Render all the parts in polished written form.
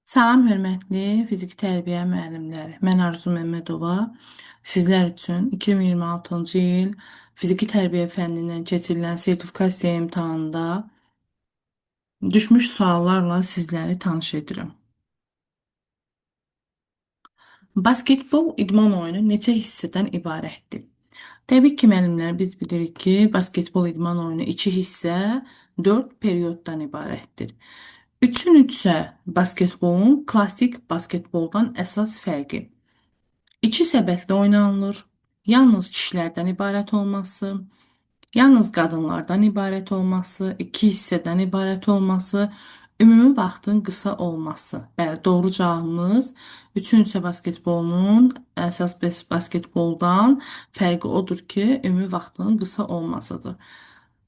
Salam hörmətli fiziki tərbiyə müəllimləri. Mən Arzu Məmmədova. Sizlər üçün 2026-cı il fiziki tərbiyə fənnindən keçirilən sertifikasiya imtahanında düşmüş suallarla sizləri tanış edirəm. Basketbol idman oyunu neçə hissədən ibarətdir? Təbii ki, müəllimlər, biz bilirik ki, basketbol idman oyunu 2 hissə, 4 perioddan ibarətdir. 3-ün 3-ə basketbolun klassik basketboldan əsas fərqi. İki səbətli oynanılır, yalnız kişilərdən ibarət olması, yalnız qadınlardan ibarət olması, iki hissədən ibarət olması, ümumi vaxtın qısa olması. Bəli, doğru cavabımız 3-ün 3-ə basketbolunun əsas basketboldan fərqi odur ki, ümumi vaxtının qısa olmasıdır.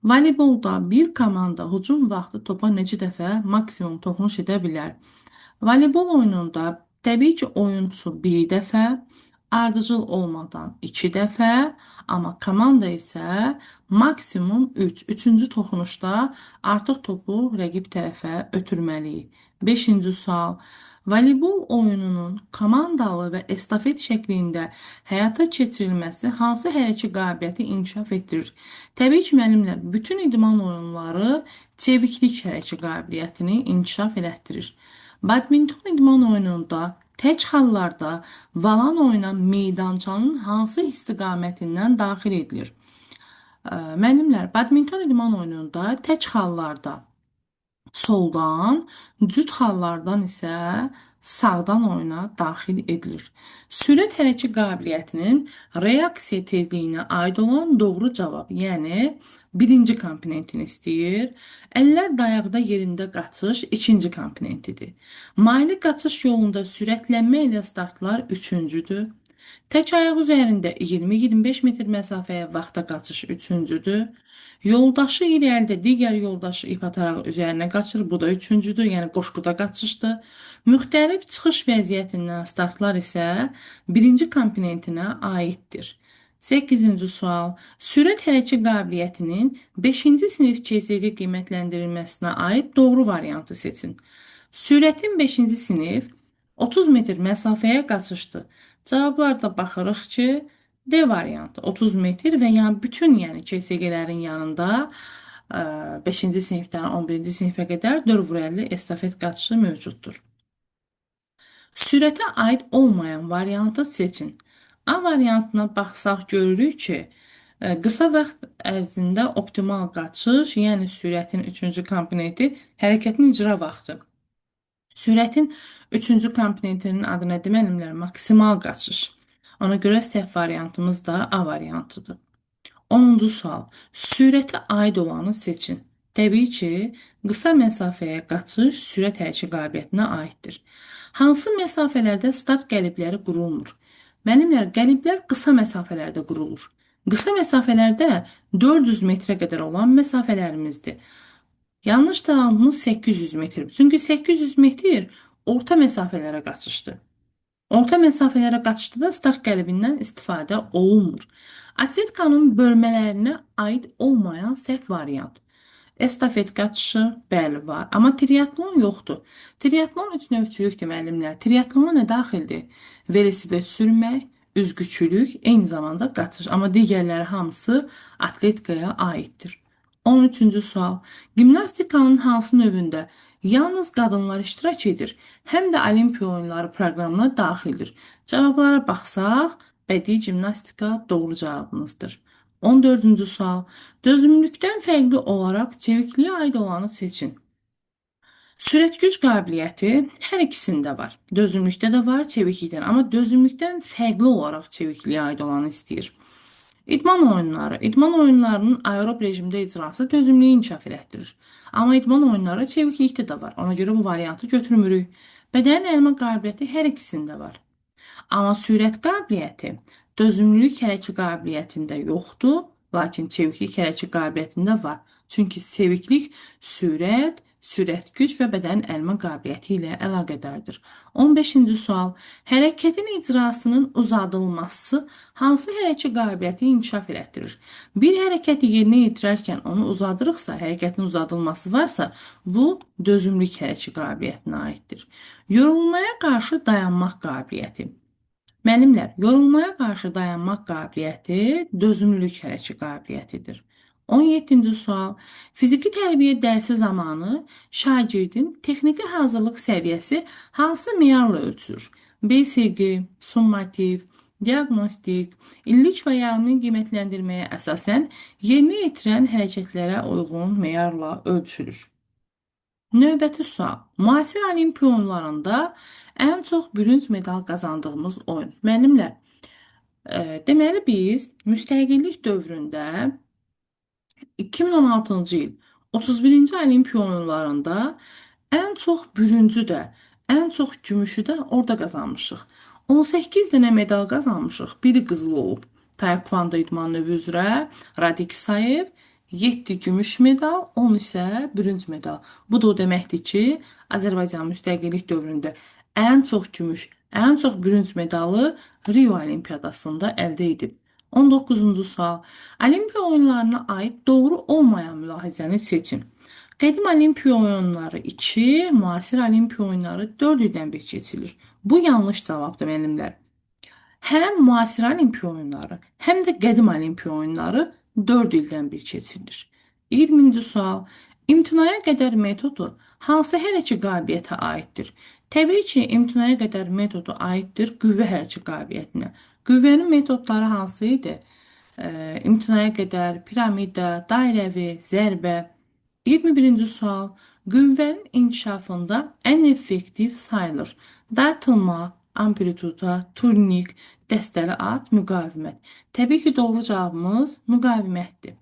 Voleybolda bir komanda hücum vaxtı topa neçə dəfə maksimum toxunuş edə bilər? Voleybol oyununda təbii ki, oyunçu bir dəfə, ardıcıl olmadan 2 dəfə, amma komanda isə maksimum 3. Üçüncü toxunuşda artıq topu rəqib tərəfə ötürməliyik. Beşinci sual. Voleybol oyununun komandalı və estafet şəklində həyata keçirilməsi hansı hərəki qabiliyyəti inkişaf etdirir? Təbii ki, müəllimlər, bütün idman oyunları çeviklik hərəki qabiliyyətini inkişaf elətdirir. Badminton idman oyununda tək hallarda valan oyuna meydançanın hansı istiqamətindən daxil edilir? Müəllimlər, badminton idman oyununda tək hallarda soldan, cüt hallardan isə sağdan oyuna daxil edilir. Sürət hərəki qabiliyyətinin reaksiya tezliyinə aid olan doğru cavab, yəni birinci komponentini istəyir. Əllər dayaqda yerində qaçış ikinci komponentidir. Maylı qaçış yolunda sürətlənmə ilə startlar üçüncüdür. Tək ayaq üzərində 20-25 metr məsafəyə vaxta qaçış üçüncüdür. Yoldaşı irəlidə digər yoldaşı ip ataraq üzərinə qaçır. Bu da üçüncüdür, yəni qoşquda qaçışdır. Müxtəlif çıxış vəziyyətindən startlar isə birinci komponentinə aiddir. 8-ci sual. Sürət hərəki qabiliyyətinin 5-ci sinif KSQ qiymətləndirilməsinə aid doğru variantı seçin. Sürətin 5-ci sinif 30 metr məsafəyə qaçışdır. Cavablarda baxırıq ki, D variantı 30 metr və yəni bütün yəni KSQ-lərin yanında 5-ci sinifdən 11-ci sinifə qədər 4x50 estafet qaçışı mövcuddur. Sürətə aid olmayan variantı seçin. A variantına baxsaq görürük ki, qısa vaxt ərzində optimal qaçış, yəni sürətin üçüncü komponenti hərəkətin icra vaxtı. Sürətin üçüncü komponentinin adı nədir müəllimlər? Maksimal qaçış. Ona görə səhv variantımız da A variantıdır. 10-cu sual. Sürətə aid olanı seçin. Təbii ki, qısa məsafəyə qaçış sürət hərəkəti qabiliyyətinə aiddir. Hansı məsafələrdə start qəlibləri qurulmur? Müəllimlər, qəliblər qısa məsafələrdə qurulur. Qısa məsafələrdə 400 metrə qədər olan məsafələrimizdir. Yanlış cavabımız 800 metr. Çünki 800 metr orta məsafələrə qaçışdır. Orta məsafələrə qaçışda da start qələbindən istifadə olunmur. Atletikanın bölmələrinə aid olmayan səhv variant. Estafet qaçışı, bəli var, amma triatlon yoxdur. Triatlon üç növçülükdür müəllimlər. Triatlona nə daxildir? Velosiped sürmək, üzgüçülük, eyni zamanda qaçış. Amma digərləri hamısı atletikaya aiddir. 13-cü sual. Gimnastikanın hansı növündə yalnız qadınlar iştirak edir, həm də Olimpiya oyunları proqramına daxildir? Cavablara baxsaq, bədii gimnastika doğru cavabımızdır. 14-cü sual. Dözümlülükdən fərqli olaraq çevikliyə aid olanı seçin. Sürət güc qabiliyyəti hər ikisində var. Dözümlükdə də var, çeviklikdə. Amma dözümlükdən fərqli olaraq çevikliyə aid olanı istəyir. İdman oyunları. İdman oyunlarının aerob rejimdə icrası dözümlüyü inkişaf elətdirir. Amma idman oyunları çeviklikdə də var. Ona görə bu variantı götürmürük. Bədənin əyilmə qabiliyyəti hər ikisində var. Amma sürət qabiliyyəti dözümlülük hərəki qabiliyyətində yoxdur, lakin çeviklik hərəki qabiliyyətində var. Çünki çeviklik sürət, Sürət, güc və bədən əlmə qabiliyyəti ilə əlaqədardır. 15-ci sual. Hərəkətin icrasının uzadılması hansı hərəki qabiliyyəti inkişaf elətdirir? Bir hərəkəti yerinə yetirərkən onu uzadırıqsa, hərəkətin uzadılması varsa, bu dözümlük hərəki qabiliyyətinə aiddir. Yorulmaya qarşı dayanmaq qabiliyyəti. Müəllimlər, yorulmaya qarşı dayanmaq qabiliyyəti dözümlülük hərəki qabiliyyətidir. 17-ci sual. Fiziki tərbiyə dərsi zamanı şagirdin texniki hazırlıq səviyyəsi hansı meyarla ölçülür? BSG, summativ, diaqnostik, illik və yarımlı qiymətləndirməyə əsasən yerinə yetirən hərəkətlərə uyğun meyarla ölçülür. Növbəti sual. Müasir Olimpiya oyunlarında ən çox bürünc medal qazandığımız oyun. Müəllimlər, deməli biz müstəqillik dövründə 2016-cı il 31-ci Olimpiya oyunlarında ən çox bürüncü də, ən çox gümüşü də orada qazanmışıq. 18 dənə medal qazanmışıq, biri qızıl olub. Taekwondo idman növü üzrə Radik Sayev 7 gümüş medal, 10 isə bürünc medal. Bu da o deməkdir ki, Azərbaycan müstəqillik dövründə ən çox gümüş, ən çox bürünc medalı Rio Olimpiyadasında əldə edib. 19-cu sual. Olimpiya oyunlarına aid doğru olmayan mülahizəni seçin. Qədim Olimpiya oyunları 2, müasir Olimpiya oyunları 4 ildən bir keçirilir. Bu yanlış cavabdır müəllimlər. Həm müasir Olimpiya oyunları, həm də qədim Olimpiya oyunları 4 ildən bir keçirilir. 20-ci sual. İmtinaya qədər metodu hansı hərəki qabiliyyətə aiddir? Təbii ki, imtinaya qədər metodu aiddir qüvvə hərəki qabiliyyətinə. Qüvvənin metodları hansı idi? İmtinaya qədər, piramida, dairəvi, zərbə. 21-ci sual. Qüvvənin inkişafında ən effektiv sayılır. Dartılma, amplituda, turnik, dəstəli at, müqavimət. Təbii ki, doğru cavabımız müqavimətdir.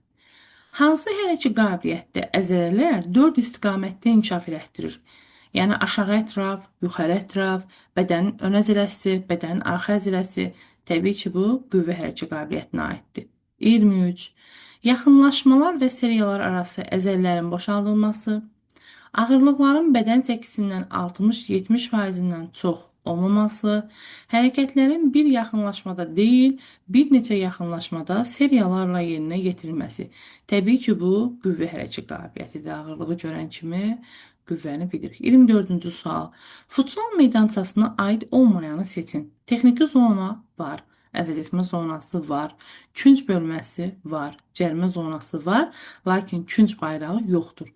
Hansı hərəki qabiliyyətdə əzələlər 4 istiqamətdə inkişaf elətdirir? Yəni aşağı ətraf, yuxarı ətraf, bədənin ön əzələsi, bədənin arxa əzələsi. Təbii ki, bu qüvvə hərəki qabiliyyətinə aiddir. 23. Yaxınlaşmalar və seriyalar arası əzələlərin boşaldılması, ağırlıqların bədən çəkisindən 60-70%-dən çox olmaması, hərəkətlərin bir yaxınlaşmada deyil, bir neçə yaxınlaşmada seriyalarla yerinə yetirilməsi. Təbii ki, bu qüvvə hərəki qabiliyyətidir. Ağırlığı görən kimi qüvvəni bilirik. 24-cü sual. Futsal meydançasına aid olmayanı seçin. Texniki zona var, əvəz etmə zonası var, künc bölməsi var, cərimə zonası var, lakin künc bayrağı yoxdur.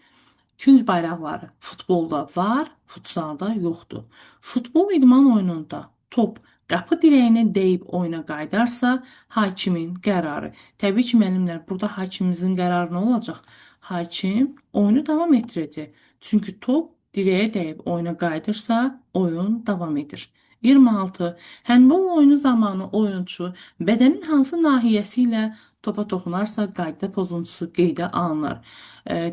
Künc bayraqları futbolda var, futsalda yoxdur. Futbol idman oyununda top qapı dirəyinə dəyib oyuna qayıdarsa, hakimin qərarı. Təbii ki, müəllimlər, burada hakimimizin qərarı nə olacaq? Hakim oyunu davam etdirəcək. Çünki top dirəyə dəyib oyuna qayıdırsa, oyun davam edir. 26. Həndbol oyunu zamanı oyunçu bədənin hansı nahiyəsi ilə topa toxunarsa, qayda pozuntusu qeydə alınır.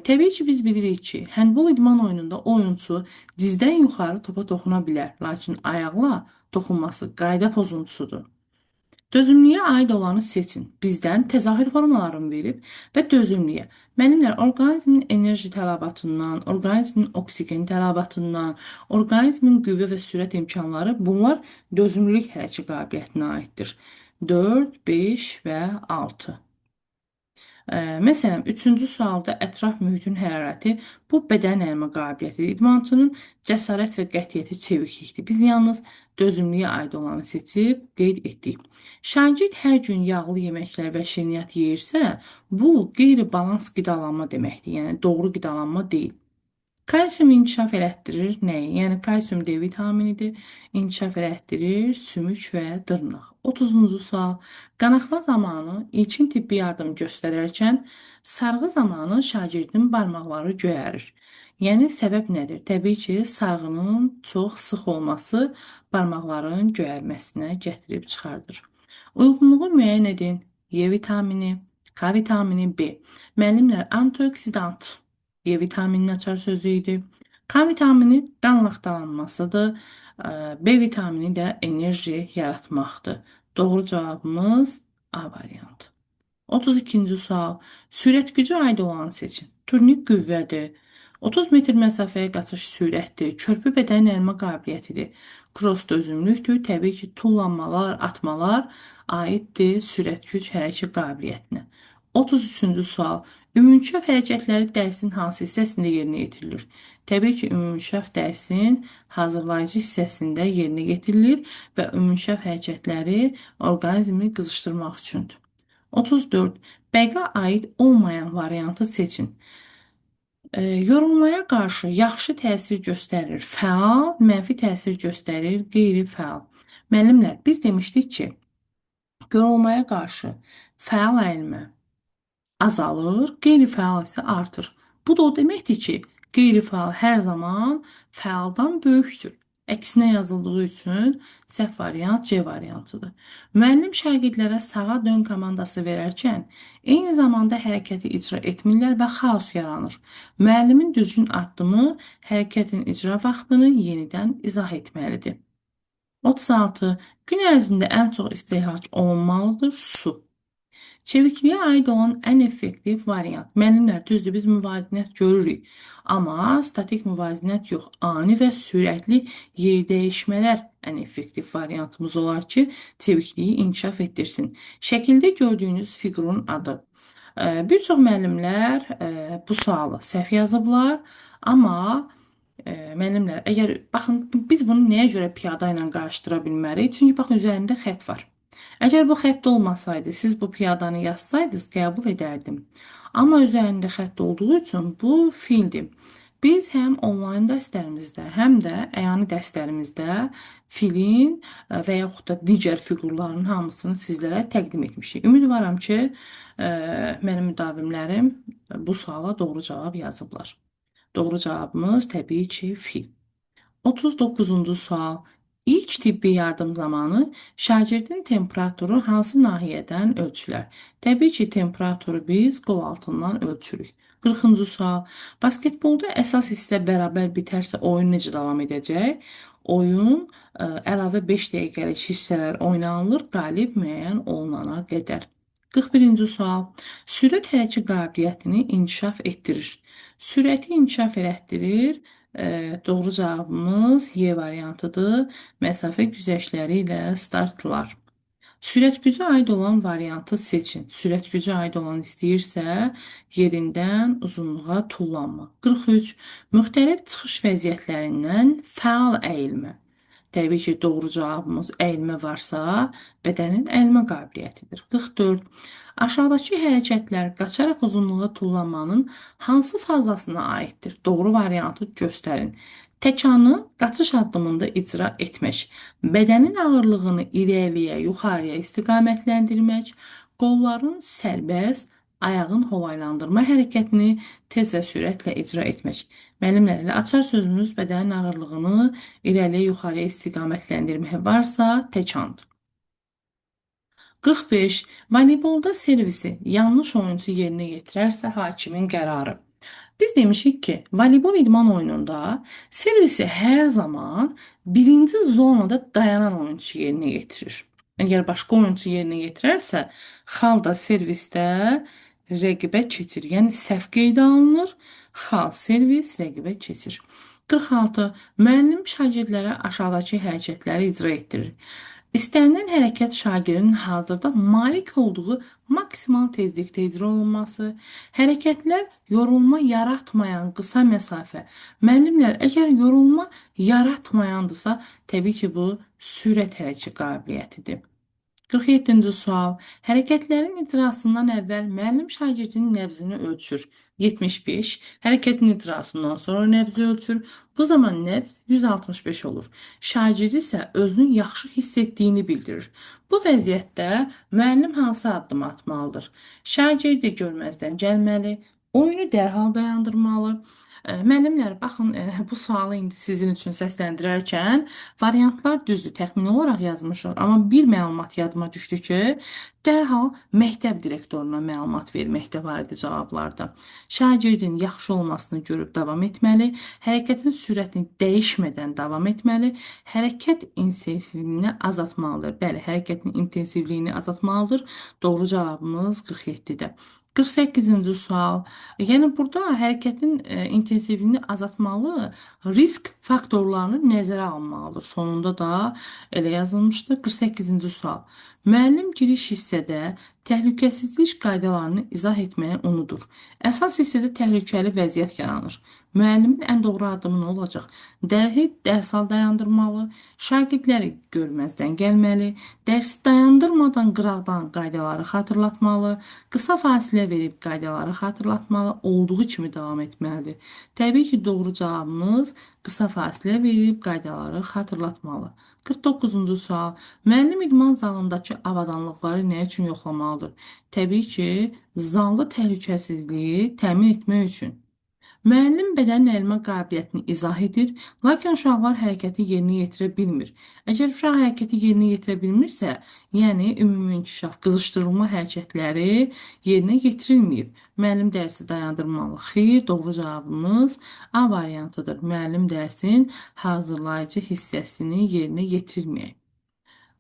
Təbii ki, biz bilirik ki, həndbol idman oyununda oyunçu dizdən yuxarı topa toxuna bilər, lakin ayaqla toxunması qayda pozuntusudur. Dözümlüyə aid olanı seçin. Bizdən təzahür formalarını verib və dözümlüyə. Müəllimlər, orqanizmin enerji tələbatından, orqanizmin oksigen tələbatından, orqanizmin qüvvə və sürət imkanları bunlar dözümlülük hərəki qabiliyyətinə aiddir. 4, 5 və 6. Məsələn, üçüncü sualda ətraf mühitin hərarəti bu bədən əyilmə qabiliyyətidir. İdmançının cəsarət və qətiyyəti çeviklikdir. Biz yalnız dözümlüyə aid olanı seçib qeyd etdik. Şagird hər gün yağlı yeməklər və şirniyyat yeyirsə, bu qeyri-balans qidalanma deməkdir. Yəni doğru qidalanma deyil. Kalsium inkişaf elətdirir nəyi? Yəni kalsium D vitaminidir. İnkişaf elətdirir sümük və dırnaq. 30-cu sual. Qanaxma zamanı ilkin tibbi yardım göstərərkən sarğı zamanı şagirdin barmaqları göyərir. Yəni səbəb nədir? Təbii ki, sarğının çox sıx olması barmaqların göyərməsinə gətirib çıxardır. Uyğunluğu müəyyən edin. E vitamini, K vitamini, B. Müəllimlər, antioksidant E vitamininin açar sözü idi. K vitamini qan laxtalanmasıdır. B vitamini də enerji yaratmaqdır. Doğru cavabımız A variantı. 32-ci sual. Sürət gücü aid olanı seçin. Turnik qüvvədir. 30 metr məsafəyə qaçış sürətdir. Körpü bədənin əyilmə qabiliyyətidir. Kross dözümlükdür. Təbii ki, tullanmalar, atmalar aiddir sürət güc hərəkət qabiliyyətinə. 33-cü sual. Ümumkəşf hərəkətləri dərsin hansı hissəsində yerinə yetirilir? Təbii ki, ümumkəşf dərsin hazırlayıcı hissəsində yerinə yetirilir və ümumkəşf hərəkətləri orqanizmi qızışdırmaq üçündür. 34. Bəqa aid olmayan variantı seçin. Yorulmaya qarşı yaxşı təsir göstərir fəal, mənfi təsir göstərir qeyri-fəal. Müəllimlər, biz demişdik ki, yorulmaya qarşı fəal əyilmə azalır, qeyri-fəal isə artır. Bu da o deməkdir ki, qeyri-fəal hər zaman fəaldan böyükdür. Əksinə yazıldığı üçün səhv variant C variantıdır. Müəllim şagirdlərə sağa dön komandası verərkən eyni zamanda hərəkəti icra etmirlər və xaos yaranır. Müəllimin düzgün addımı hərəkətin icra vaxtını yenidən izah etməlidir. 36. Gün ərzində ən çox istehlak olunmalıdır su. Çevikliyə aid olan ən effektiv variant. Müəllimlər, düzdür, biz müvazinət görürük. Amma statik müvazinət yox, ani və sürətli yer dəyişmələr ən effektiv variantımız olar ki, çevikliyi inkişaf etdirsin. Şəkildə gördüyünüz fiqurun adı. Bir çox müəllimlər bu sualı səhv yazıblar, amma müəllimlər, əgər baxın, biz bunu nəyə görə piyada ilə qarışdıra bilmərik? Çünki baxın, üzərində xətt var. Əgər bu xətt olmasaydı, siz bu piyadanı yazsaydınız, qəbul edərdim. Amma üzərində xətt olduğu üçün bu fildir. Biz həm onlayn dərslərimizdə, həm də əyani dərslərimizdə filin və yaxud da digər fiqurların hamısını sizlərə təqdim etmişik. Ümidvaram ki, mənim müdavimlərim bu suala doğru cavab yazıblar. Doğru cavabımız təbii ki, fil. 39-cu sual. İlk tibbi yardım zamanı şagirdin temperaturu hansı nahiyədən ölçülər? Təbii ki, temperaturu biz qol altından ölçürük. 40-cı sual. Basketbolda əsas hissə bərabər bitərsə oyun necə davam edəcək? Oyun əlavə 5 dəqiqəlik hissələr oynanılır, qalib müəyyən olunana qədər. 41-ci sual. Sürət hərəkət qabiliyyətini inkişaf etdirir. Sürəti inkişaf elətdirir. Doğru cavabımız Y variantıdır. Məsafə güzəştləri ilə startlar. Sürət gücə aid olan variantı seçin. Sürət gücə aid olan istəyirsə, yerindən uzunluğa tullanma. 43. Müxtəlif çıxış vəziyyətlərindən fəal əyilmə. Təbii ki, doğru cavabımız əyilmə varsa, bədənin əyilmə qabiliyyətidir. 44. Aşağıdakı hərəkətlər qaçaraq uzunluğa tullanmanın hansı fazasına aiddir? Doğru variantı göstərin. Təkanı qaçış addımında icra etmək, bədənin ağırlığını irəliyə, yuxarıya istiqamətləndirmək, qolların sərbəst, ayağın holaylandırma hərəkətini tez və sürətlə icra etmək. Müəllimlər, elə açar sözümüz bədənin ağırlığını irəliyə, yuxarıya istiqamətləndirmək varsa, təkandır. 45. Voleybolda servisi yanlış oyunçu yerinə yetirərsə hakimin qərarı. Biz demişik ki, voleybol idman oyununda servisi hər zaman birinci zonada dayanan oyunçu yerinə yetirir. Əgər başqa oyunçu yerinə yetirərsə, xal da servisdə rəqibə keçir. Yəni səhv qeydə alınır, xal servis rəqibə keçir. 46. Müəllim şagirdlərə aşağıdakı hərəkətləri icra etdirir. İstənilən hərəkət şagirdin hazırda malik olduğu maksimal tezlikdə icra olunması, hərəkətlər yorulma yaratmayan qısa məsafə. Müəllimlər, əgər yorulma yaratmayandırsa, təbii ki, bu sürət hərəkət qabiliyyətidir. 47-ci sual. Hərəkətlərin icrasından əvvəl müəllim şagirdin nəbzini ölçür. 75. Hərəkətin icrasından sonra nəbzi ölçür. Bu zaman nəbz 165 olur. Şagird isə özünü yaxşı hiss etdiyini bildirir. Bu vəziyyətdə müəllim hansı addım atmalıdır? Şagirdi görməzdən gəlməli, oyunu dərhal dayandırmalı. Müəllimlər, baxın, bu sualı indi sizin üçün səsləndirərkən variantlar düzdür, təxmini olaraq yazmışıq. Amma bir məlumat yadıma düşdü ki, dərhal məktəb direktoruna məlumat vermək də var idi cavablarda. Şagirdin yaxşı olmasını görüb davam etməli, hərəkətin sürətini dəyişmədən davam etməli, hərəkət intensivliyini azaltmalıdır. Bəli, hərəkətin intensivliyini azaltmalıdır. Doğru cavabımız 47-dir. 48-ci sual. Yəni burada hərəkətin intensivliyini azaltmalı, risk faktorlarını nəzərə almalıdır. Sonunda da elə yazılmışdır. 48-ci sual. Müəllim giriş hissədə təhlükəsizlik qaydalarını izah etməyi unudur. Əsas hissədə təhlükəli vəziyyət yaranır. Müəllimin ən doğru addımı nə olacaq? Dərhi dərsal dayandırmalı, şagirdləri görməzdən gəlməli, dərsi dayandırmadan qıraqdan qaydaları xatırlatmalı, qısa fasilə verib qaydaları xatırlatmalı, olduğu kimi davam etməlidir. Təbii ki, doğru cavabımız qısa fasilə verib qaydaları xatırlatmalı. 49-cu sual. Müəllim idman zalındakı avadanlıqları nə üçün yoxlamalıdır? Təbii ki, zalda təhlükəsizliyi təmin etmək üçün. Müəllim bədən əyilmə qabiliyyətini izah edir, lakin uşaqlar hərəkəti yerinə yetirə bilmir. Əgər uşaq hərəkəti yerinə yetirə bilmirsə, yəni ümumi inkişaf, qızışdırılma hərəkətləri yerinə yetirilməyib. Müəllim dərsi dayandırmalı. Xeyr, doğru cavabımız A variantıdır. Müəllim dərsin hazırlayıcı hissəsini yerinə yetirməyib.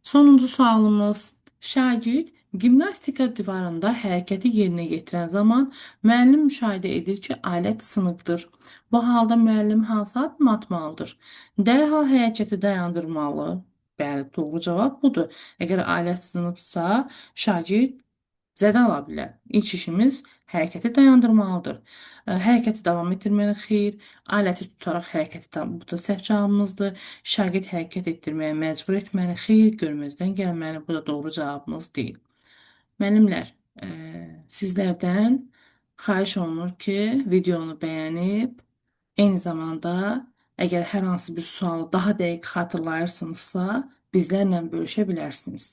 Sonuncu sualımız. Şagird gimnastika divarında hərəkəti yerinə yetirən zaman müəllim müşahidə edir ki, alət sınıqdır. Bu halda müəllim hansı addımı atmalıdır? Dərhal hərəkəti dayandırmalı. Bəli, doğru cavab budur. Əgər alət sınıbsa, şagird zədə ala bilər. İlk işimiz hərəkəti dayandırmalıdır. Hərəkəti davam etdirməli, xeyr. Aləti tutaraq hərəkəti, bu da səhv cavabımızdır. Şagird hərəkət etdirməyə məcbur etməli, xeyr, görməzdən gəlməli, bu da doğru cavabımız deyil. Müəllimlər, sizlərdən xahiş olunur ki, videonu bəyənib, eyni zamanda əgər hər hansı bir sualı daha dəqiq xatırlayırsınızsa, bizlərlə bölüşə bilərsiniz.